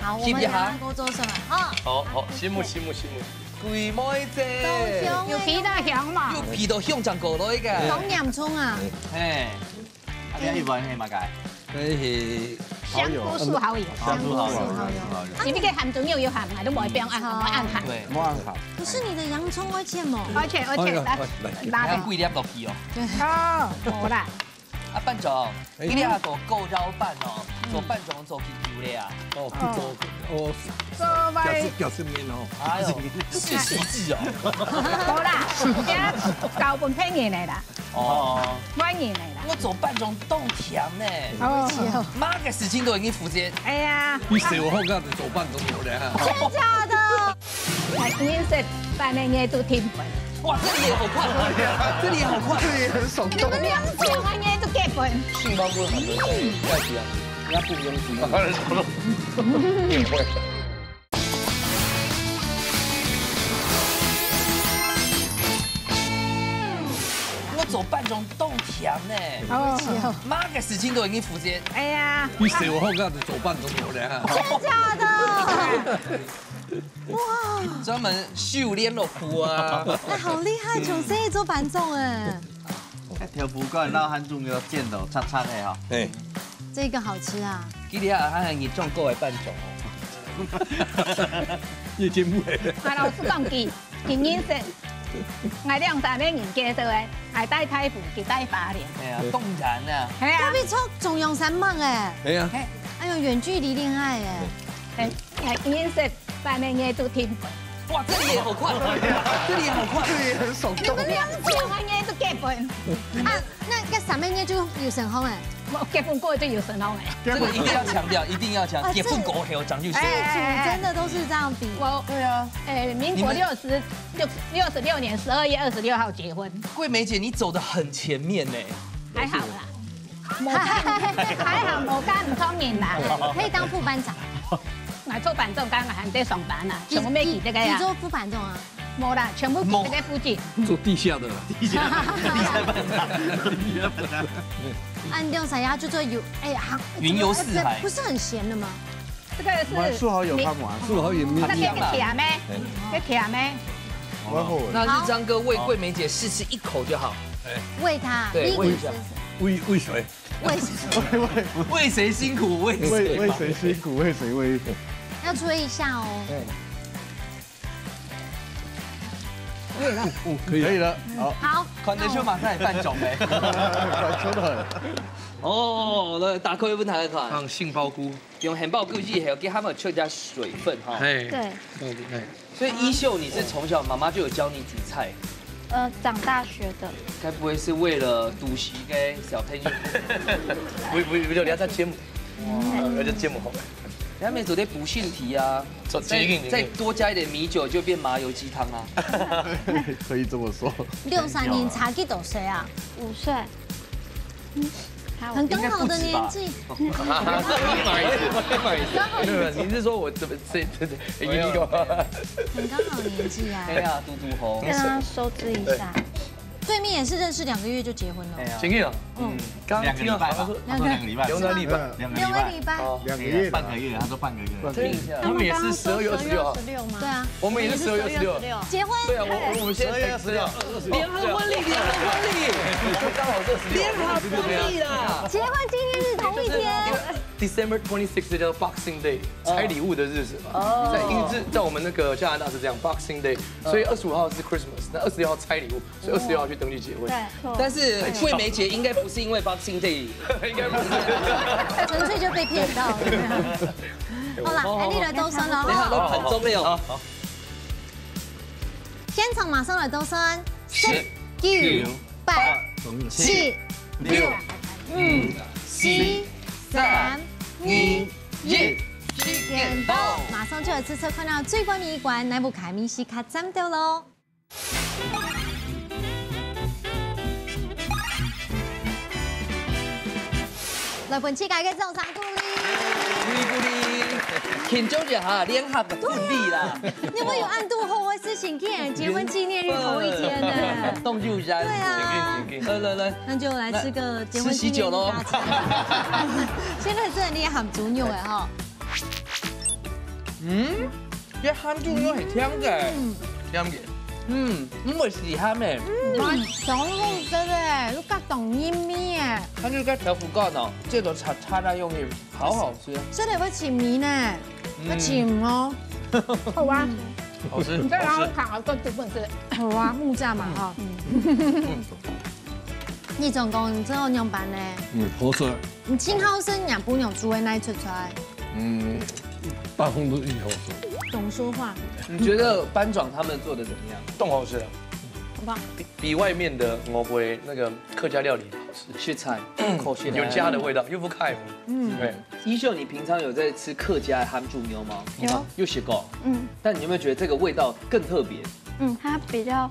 好，我们两个做什么？好，好，拭目拭目拭目。鬼妹姐，有皮的香嘛？有皮的香肠过来个。好洋葱啊。嘿。 啊，你一般係麼个？該係香菇素好友。香菇素好友。係毋係該鹹豬肉有鹹，還都無會變暗，無暗鹹。對，無暗鹹。可是你的洋蔥而且嘛，而且而且來，來，來，來，來，來，來，來，來，哦，好啦。啊，班長，你那个狗肉飯哦，做班長做幾久了啊？哦，做哦，做賣，表示表示面哦。哎呦，是喜字哦。好啦，今交分別人了啦。 哦，歡迎來啦。我做班長當甜呢，哦，麼个事情都已經負責。哎呀，你死我後，這樣子做班長有了。真的假的？哎，你是半夜夜都聽本。哇，這裡也好快，這裡也好快，這裡也很手動。你們兩個半夜都給本。杏鮑菇很多，要不要？你要不用煮。也會。 我做班長當甜呢，哦，麼个事情都已經負責。哎呀，你死我後，這樣子做班長有了。真的假的？哇，專門修煉樂苦啊！哎，好厲害，從細做班長哎。該豆腐乾，然後還仲有煎到赤赤个哈。哎，這個好吃啊。今日啊，還係你中國个班長哦。 已經毋會。啊，老實講，佢佢認識，𠊎兩三個人介紹个，𠊎戴大埔，佢戴花蓮。哎呀，當然啦。係啊，隔壁厝中央山脈哎。係啊。哎呦，遠距離戀愛哎。哎，哎，認識半個月都聽分。哇，這裡也好快，這裡也好快，這裡也很手動。你們兩個半個月都結婚啊？ 那該三個月就有成功哎。無結婚過就有成功哎。這個一定要強調，一定要強調，啊，結婚過後講就行。這組真的都是這樣比。我，對啊。哎，民國六十六六十六年十二月二十六號結婚。桂梅姐，你走得很前面呢。還好啦。還好，無恁聰明啦。可以當副班長。來做班長，剛剛還在上班呢，全部沒記這個呀。你做副班長啊？ 無啦，全部在這附近。做地下的啦。地下，地下班長，地下班長。安東山呀，就做有，哎，好，雲遊四海。不是很鹹的嗎？這個是樹好友看嘛，樹好友面那個甜咩？該甜咩？那日章哥餵桂梅姐試吃一口就好。餵她，對，餵一下。餵餵誰？餵誰？餵誰辛苦餵誰？餵餵誰辛苦餵誰餵。要吹一下哦。 我可以了，好。好，看得出馬上也半種欸。快出來。哦，來，打開問題來看。放杏鮑菇。用杏鮑菇以後，給他們出一下水分哈。嘿，对。鮑菇，嘿。所以一秀，你是從小媽媽就有教你煮菜？呃，長大學的。該不會是為了堵死一個小朋友？不，不，不，你要在節目，要在節目好。人家沒準備補性體啊，再，再多加一點米酒，就變麻油雞湯啊。可以這麼說。六三年差幾多歲啊？五歲。很剛好的年紀。你買一次，你買一次。剛好。没有，你是说我怎么这这这一个？很刚好年纪啊。哎呀，嘟嘟红。跟他收支一下。对面也是认识两个月就结婚了。哎呀。真的啊？嗯。刚刚听到好像说两个礼拜。他说两个礼拜。有哪里吧？两个礼拜。两个礼拜。哦。两个月吧。半个月，他说半个月。半个月。他们也是十二月二十六号。对啊。我们也是十二月二十六。结婚。对啊，我我们现在才知道。联合婚礼，联合婚礼。我们刚好是十六。联合婚礼啦。结婚纪念日同一天。December twenty six 叫 Boxing Day，拆礼物的日子嘛。哦。在英日，在我们那个加拿大是这样，Boxing Day，所以二十五号是 Christmas，那二十六号拆礼物，所以二十六号去登记结婚。对。但是桂梅姐应该不是因为 Boxing Day，应该不是。纯粹就被骗到了。好啦，哎，你来倒算了哈。等一下都很重要。好，好。现场马上来倒算，十、九、八、七、六、五、四、三、二、一，时间到。马上就来试试看啊，最关键一关，哪部卡米西卡赞掉喽？ 來分自家个掌聲鼓勵。鼓勵鼓勵，慶祝一下聯合个婚禮啦。你有沒有恁堵好个事情，竟然結婚紀念日頭一天呢？當有緣。對啊。來來來，那就來吃個結婚紀念日大餐。吃喜酒咯。現在真的你也很足夠哎哈。嗯。 這鹹豬肉係甜个。嗯。甜个。嗯，毋會死鹹个。嗯，當好食个，又加當入味个。它就該豆腐乾哦，這個炒炒來用个，好好吃。這個會清味呢，嗯。會清哦。好啊。好吃，你再拿我好吃。看，我做這份是。好啊，木架嘛哈。嗯。你總共最後仰般呢？嗯，好食。你盡好食若餔娘煮个哪出菜？嗯，大部分都一好食。懂說話。你覺得班長他們做得怎麼樣？當好食啊。好不好？比，比外面的我會那個客家料理好吃。食材，口味有家的味道，又不開火。嗯。對。一秀，你平常有在吃客家的鹹豬肉嗎？有。有食過？嗯。但你有沒有覺得這個味道更特別？嗯，它比較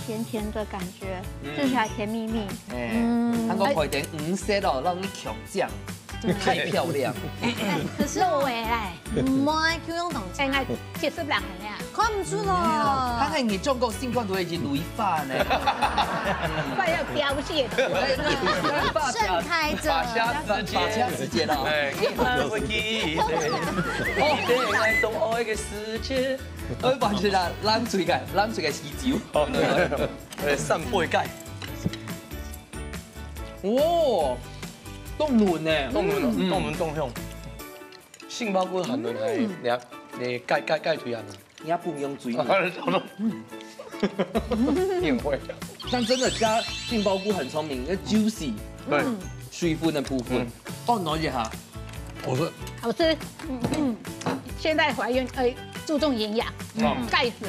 甜甜的感覺，嗯。吃起來甜蜜蜜。哎，嗯。它个配點五色哦，讓你強醬，太漂亮。哎，可是我，肉味嘞。毋會，Q用同，哎，𠊎七十零个呀。看毋出咯。它看你中國新冠都已經累化呢。快要凋謝了。哎，那，那，盛開著。把蝦時節。把蝦時節了。哎，一般會記得。哦，對，來東歐一個時節。 我完全啊，冷水个，冷水个喜酒。哦，對，對，對，三倍个。哦，當嫩呢。當嫩哦，嗯。當嫩當香。杏鮑菇還嫩還，嗯。你看，你蓋，蓋，蓋水還嫩。你要不用嘴。很會。但真的加杏鮑菇很聰明，那juicy，對。嗯。水分的部分。嗯。哦，拿一下。 好吃。好吃。嗯，嗯。现在怀孕，呃，注重营养，哦。钙质，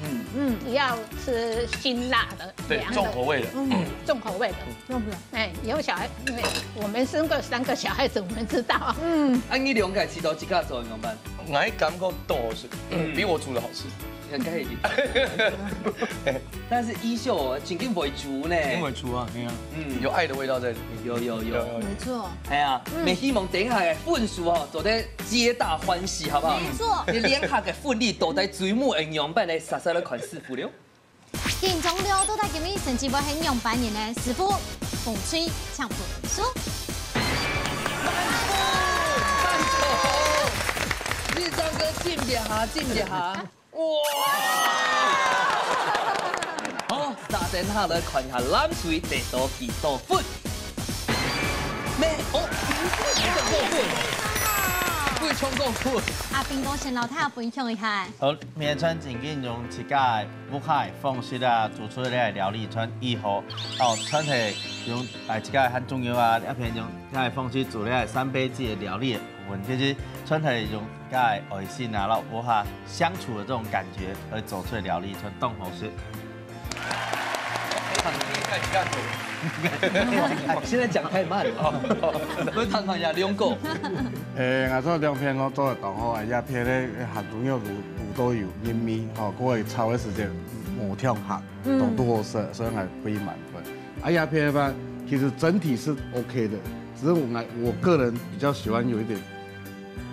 嗯。嗯。只要吃辛辣的，对，凉的，重口味的。嗯，重口味的。要不要？哎，有小孩，因为我们生过三个小孩子，我们知道。嗯。啊，你两个試到自家做仰般？我感覺當好食，嗯。比我煮的好吃。 很開心。但是一秀哦，正經會煮呢。因為煮啊，對啊。嗯。有愛的味道在裡面。有，有，有。有，有，有。沒錯。哎呀，嗯。也希望等一下个分數哦，做得皆大歡喜，好不好？沒錯。你兩下个分數到底最尾會仰般來，煞煞來看師傅了。緊張了，到底今日成績會係仰般呢？師傅，紅隊請分數。慢走，慢走。你這個進一下，進一下。 哇！好，續等下來看一下藍隊得到幾多分。咩？哦，五十六分。非唱歌曲。阿斌哥先摎大家分享一下。好，明春正經用自家个屋下个方式啊，做出來个料理，全以後哦，全係用大自家个很重要啊，一片用自家个方式做了三杯雞个料理个部分，其實全係用自家个愛心啊，然後屋下相處的這種感覺而做出來个料理，全當好食。 現在講太慢了。我們看看一下，兩個。誒，𠊎做兩片攏做得當好啊，這片咧鹹豬肉滷滷到有入味，吼，過去炒个時間無忒鹹，嗯。當都好食，所以𠊎分佢滿分。啊，這片个話，其實整體是OK的，只是我，我個人比較喜歡有一點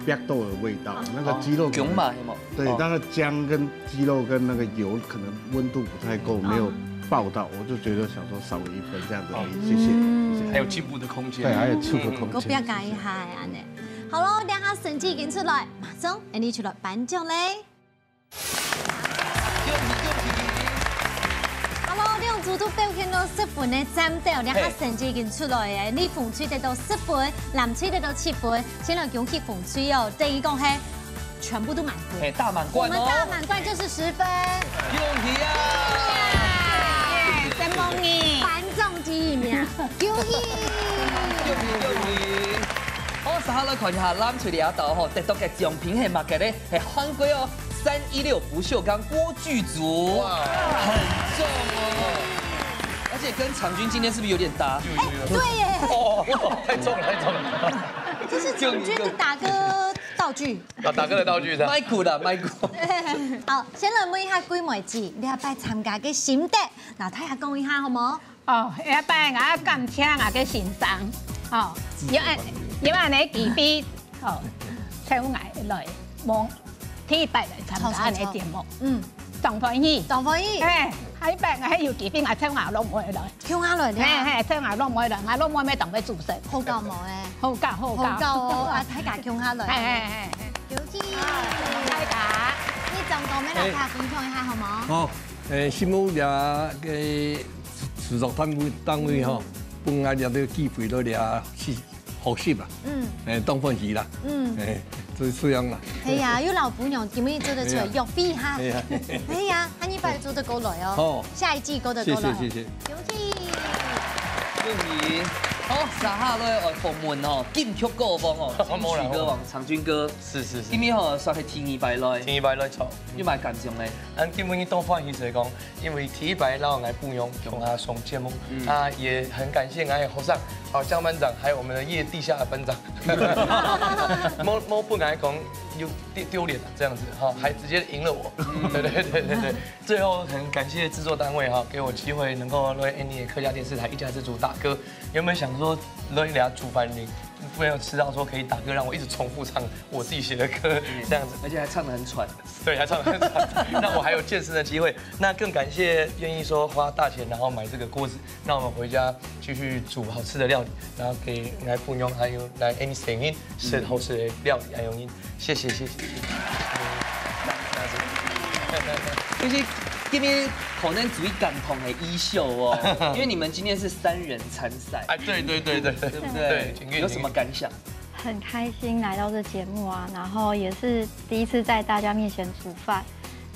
白豆的味道，那個雞肉可能，薑嘛，係無？對，哦。那個薑跟雞肉跟那個油可能溫度不太夠，沒有爆到，我就覺得想說少了一分這樣子而已。謝謝，謝謝。還有進步的空間。對，還有進步空間。嗯，閣加一下，恁呢。好咯，這下成績已經出來，馬上，𠊎等就來頒獎咧。恭喜，恭喜！好咯，兩組都表現到十分个讚，這下成績已經出來了，你紅隊得到十分，藍隊得到七分。 先來恭喜紅隊哦，等於講係全部都滿分。嘿，大滿貫哦。我們大滿貫就是十分。恭喜啊！耶，承蒙你。頒獎第一名，恭喜！恭喜恭喜！好，接下來看一下藍隊這兜吼，得到个獎品係麼个咧？係韓國哦，三一六不鏽鋼鍋具組。哇。很重哦。而且跟昶均今天是不是有點搭？哎，對耶。哦，太重了，太重了。 這是昶均的打歌道具。啊，打歌的道具是吧？麥克啦，麥克。好，先來問一下桂妹姊，這擺參加个心得，摎大家講一下好無？哦，這擺𠊎感謝𠊎个先生，哦，有恁，有恁呢機會，哦，請𠊎來，無，第一擺來參加恁呢節目。嗯。 當歡喜。當歡喜。嘿，下一擺𠊎還有機會，𠊎請𠊎老妹來。請𠊎來了。嘿，嘿，請𠊎老妹來，𠊎老妹乜當會煮食。好搞無誒？好搞，好搞。好搞哦，啊，大家共下來。嘿，嘿，嘿，嘿。有趣。大家。你張哥，乜來同大家分享一下好無？好，誒，新聞這个製作單位，單位吼，分𠊎這个機會來這去 學習啦，嗯。誒，當歡喜啦，嗯。誒，就係這樣啦。係啊，有老朋友，今日做得出來約會哈。係啊。係啊，下一擺做得過來哦。好。下一季過得過來。謝謝，謝謝。恭喜！恭喜！好，接下來愛訪問哦，金曲歌王哦，金曲歌王昶均哥。是，是，是。今日吼算係第二擺來。第二擺來唱。有麼个感想呢？嗯，今日當歡喜，所以講 因為第一擺摎𠊎餔娘共下上節目，嗯。啊，也很感謝𠊎个學生，好，江班長，還有我們的葉地下的班長。無，無分𠊎講有丟，丟臉啊，這樣子，哈，還直接贏了我。嗯。對，對，對，對，對。最後很感謝製作單位，哈，給我機會能夠為Annie的客家電視台一家之煮打歌。原本想說，來這煮飯，你不能吃到說可以打歌，讓我一直重複唱我自己寫的歌，嗯。這樣子。而且還唱得很喘。 對，還唱，那我還有健身的機會。那更感謝願意說花大錢，然後買這個鍋子，讓我們回家繼續煮好吃的料理，然後給𠊎餔娘還有來Annie細人食好吃的料理，還有你，謝謝，謝謝，謝謝。其實今日可能最感動个一秀哦，因為你們今天是三人參賽，哎，對，對，對，對，對。對不對？對，請，請。有什麼感想？ 很開心來到這節目啊，然後也是第一次在大家面前煮飯，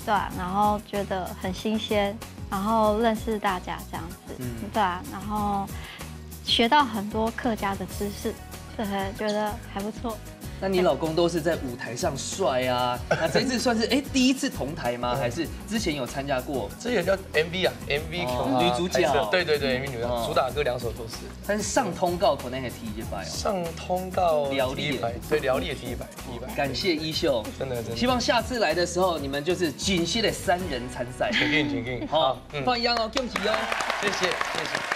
對啊，然後覺得很新鮮，然後認識大家這樣子，嗯。對啊，然後學到很多客家的知識，對，覺得還不錯。那你老公都是在舞台上帥啊，那這次算是，誒，第一次同台嗎？還是之前有參加過？之前叫MV啊，MV哦，共下女主角。拍攝，對，對，對，MV女主角，哦。主打歌兩首都是。 但是上通告可能還第一擺哦。上通告第一擺，料理的。對，料理的第一擺，第一擺。感謝一秀。真的，真的。希望下次來的時候，你們就是真實的三人參賽。請進，請進。好，好，嗯。歡迎哦，恭喜哦。謝謝，謝謝。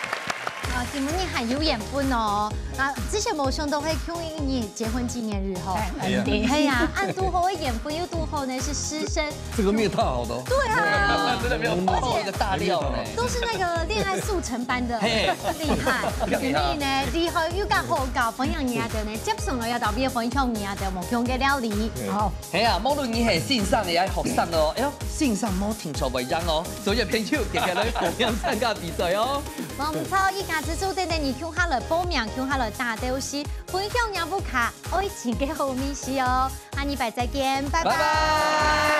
啊，今日還有緣分哦。啊，之前無想到會共一年結婚紀念日吼。哎，對。哎呀，恁堵好个緣分又堵好呢，是師生 這個命太好了哦。對啊。真的沒有錯。而且一個大料呢。都是那個戀愛速成班的，嘿。厲害。所以呢，厲害又較好搞，分享你啊的呢，接上來要特別分享你啊的無共个料理。好。係啊，無論你係先生也係學生哦，哎喲，先生無聽錯位人哦，所有朋友，接下來報名參加比賽哦。無毋著，一家之後等等你共下來報名，共下來打鬥敘，分享若屋下愛情个好味緒哦。下禮拜再見，拜拜。拜拜。